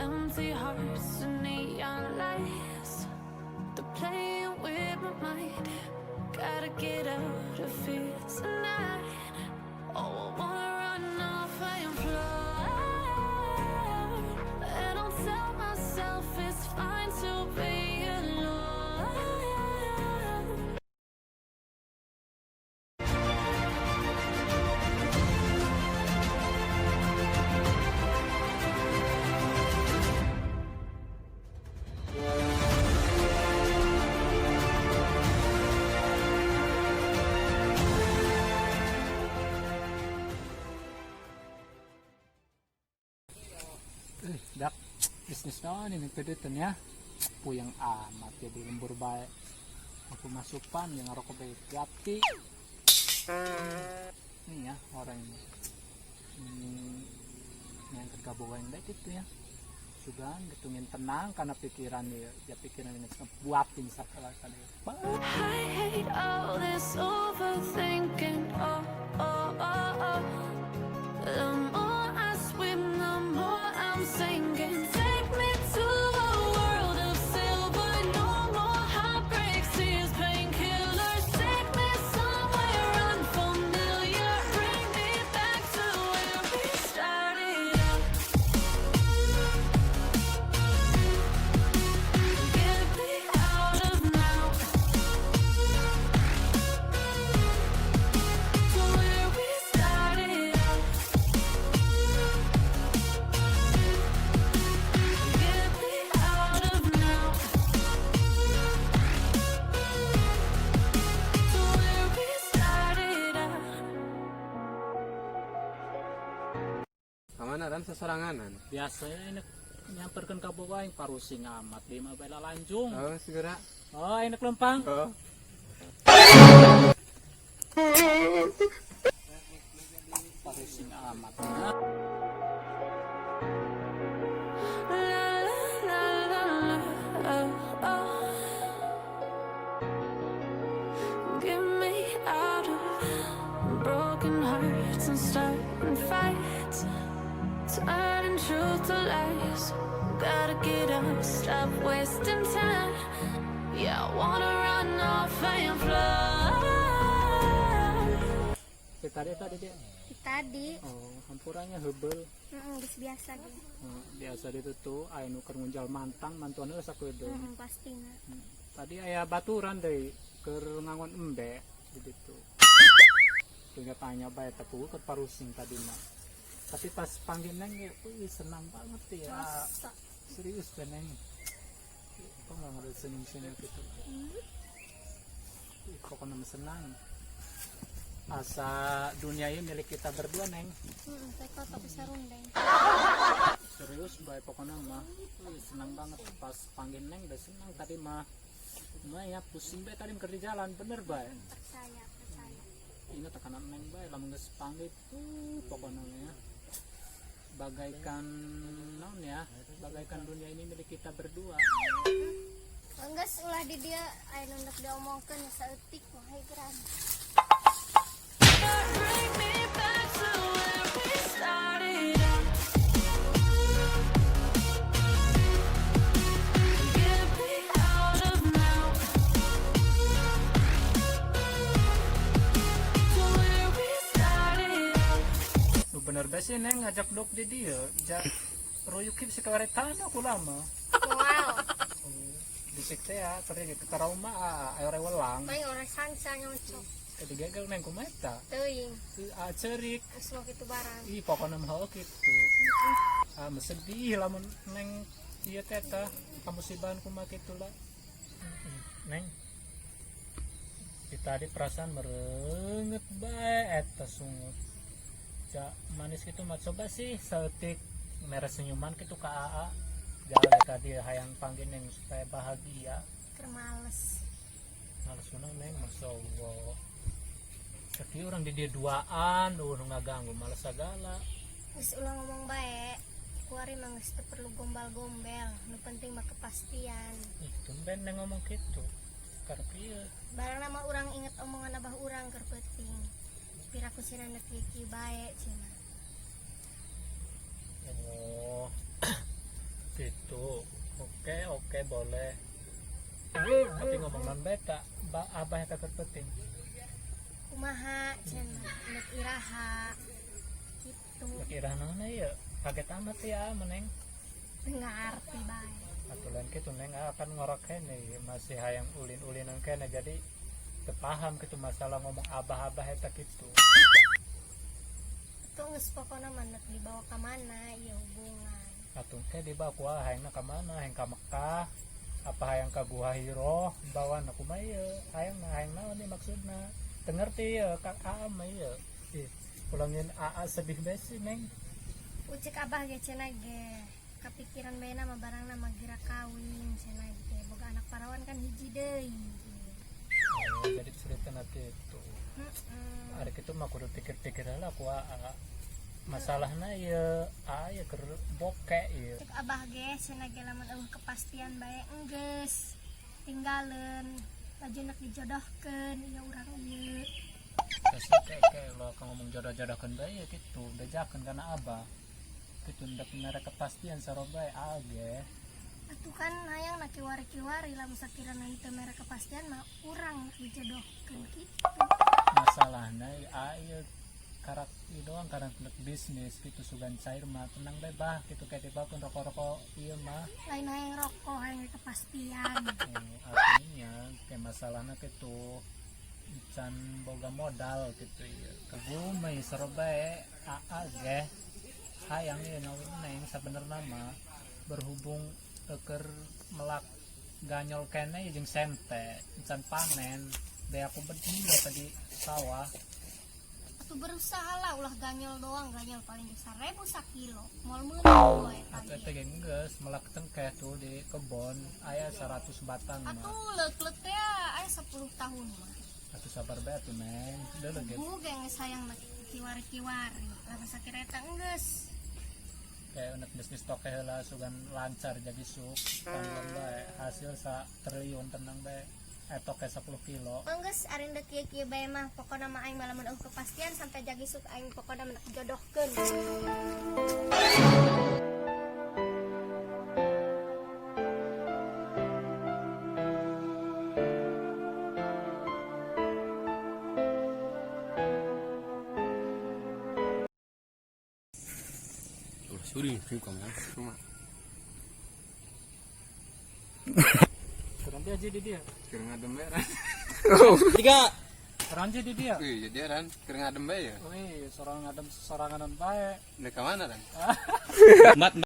Empty hearts and neon lights. They're playing with my mind. Gotta get out of here tonight. Oh, I wanna run off and fly. And I'll tell myself it's fine to be alone. Dak, bisnis naon ini pedetan ya. Puyeng amat jadi lembur bae. Aku masukan yang ngerokok bae gati. Nih ya orang ini. Yang kegabungan baik itu ya. Sugan getungin tenang karena pikiran ya, ya pikiran ini buatin sakala kali. I hate all this overthinking. Oh. The more I swim, the more I'm sinking. Take me to a world of silver. No more heartbreaks, tears, painkillers. Take me somewhere unfamiliar. Bring me back to where we started out. Get me out of now. To where we started out. Get me out of now. To where we started out. Kamana ran sesoranganan? Biasanya ini nyamperkeun ka boga aing parusing amat di mah bae lanjung. Oh, segera. Oh, enak lempang. Oh. Parusing amat. La la la la la. Oh, oh. Get me out of broken hearts and starting fights. Turning truth to lies. Gotta get up, stop wasting time. Yeah, I wanna run off and fly. Tadi tadi dia. Tadi. Oh, hampurannya heubel. Heeh, geus biasa ge. Oh, biasa itu tuh aya nu keur ngunjal mantang mantuan heus aku itu. Heeh, pastina. Tadi aya baturan deui keur ngangon embe di ditu. Tuh tanya bae tapi keur parusing tadi mah. Tapi pas panggil neng ya, wih senang banget ya. Masa? Serius deh, Neng. Kok nggak ngeliat senyum-senyum gitu? Ih, pokoknya mah senang. Asa dunia ini milik kita berdua, Neng. Heeh, teh kotok sarundeng. Serius bae pokoknya mah. Wih, senang banget pas panggil Neng udah senang tadi mah. Mah ya pusing bae tadi keur di jalan, bener bae. Percaya, percaya. Ingat tekanan Neng bae lamun geus panggil tuh pokoknya mah ya. Bagaikan naon ya, bagaikan dunia ini milik kita berdua. Enggeus ulah di dia aya nu hendak diomongkeun saeutik mah geran. Bring me back to where we started out. Get me out of now. To where we started out. Lu bener bae sih Neng ngajak dok di dia. Ja ruyuk si kawaretan aku lama. Moal. Bisik teh ya, keur ke trauma ayo welang. Paling orang sansa nyocok. Kadi gagal Neng kumaha eta? Teuing. Ah, cerik. Geus mah kitu barang. Ih, pokoknya mah gitu. Ah, mah sedih lamun Neng ieu teh tah kamusibahan kumaha kitu lah. Neng. Di tadi perasaan merenget bae eta sungut. Ja manis gitu mah coba sih saeutik mere senyuman gitu ka AA. Jangan tadi hayang panggil Neng supaya bahagia. Keur males. Males mana Neng, Masya Allah. Tapi orang di dia duaan, nu ngaganggu males segala. Geus ulah ngomong bae. Kuari mah geus teu perlu gombal-gombel, nu penting mah kepastian. Ih, tumben Neng ngomong gitu. Karena ieu. Barang nama urang inget omongan abah urang keur peuting. Piraku cenah neuk kieu bae cenah. Oh. Gitu. Oke, oke, boleh. Tapi ngomong non beta, ba abah eta keur penting. Kumaha cenah, nek iraha gitu. Kira naon ieu? Kaget amat ya meneng. Teu ngarti bae. Atuh lain kitu, Neng, ah, kan ngorok kene masih hayang ulin-ulinan kene, jadi teu paham gitu masalah ngomong abah-abah eta kitu. Atuh geus pokona mah nek dibawa ka mana ieu hubungan. Atuh ke dibawa ku hayangna ka mana? Hayang ka Mekah apa hayang ka Gua Hiro? Bawa kumaha ieu? Hayang hayang naon nih maksudna? Teu ngerti ieu ka aa mah ieu. Ih, pulangin aa sedih besi, Neng. Ucek abah ge cenah ge kepikiran bae mah barangna mah geura kawin cenah ge, boga anak parawan kan hiji deui. Oh, jadi cerita kitu. Heeh. Ari kitu mah kudu pikir-pikir heula ku aa. Masalahna ieu aa ieu keur bokek ieu. Cek abah ge cenah ge lamun euweuh kepastian bae enggeus tinggaleun, laju nek dijodohkeun ieu urang ieu. Kasih kayak lo akan ngomong jodoh-jodohkeun bae ya gitu, bejakeun kana abah. Kitu ndak mere kepastian saro bae aa ge. Atuh kan hayang na kiwari-kiwari, lamun sakirana teu mere kepastian mah urang nek dijodohkeun kitu. Masalahna aa ieu karak ieu doang karena untuk bisnis gitu, sugan cair mah tenang bae bah gitu, kayak dibakeun rokok-rokok ieu mah. Lain hayang rokok, hayang kepastian. Artinya kayak masalahnya gitu can boga modal gitu ya kebumi saro bae aa ge hayang ieu ngawin Neng sabenerna mah, berhubung keur melak ganyol kene jeung sente can panen be aku berdua tadi sawah. Atuh berusaha lah, ulah ganyol doang, ganyol paling 1.000 sakilo moal meunang we eta Atau ge. eta ge geus melak tengkeh tuh di kebon aya 100 batang mah. Atuh leuk-leuk teh aya 10 tahun mah. Atuh sabar bae atuh, Neng, deuleu ge. Bu ge geus hayang na kiwari-kiwari, lamun sakira eta enggeus. Kayak unek bisnis toke heula sugan lancar jadi suk tanggung bae hasil sa triliun, tenang bae, toke 10 kilo. Enggeus ari deuk kieu-kieu bae mah, pokona mah aing mah lamun euweuh kepastian sampai jadi suk aing pokona mah jodohkeun. Oh, suri suka mah. Cuma Kurang dia jadi dia. Keur ngadem bae, Ran. Tiga. Kurang jadi dia. Wih, jadi Ran, keur ngadem bae ya. Wih, sorang ngadem soranganan bae. Nek ka mana, Ran? Empat.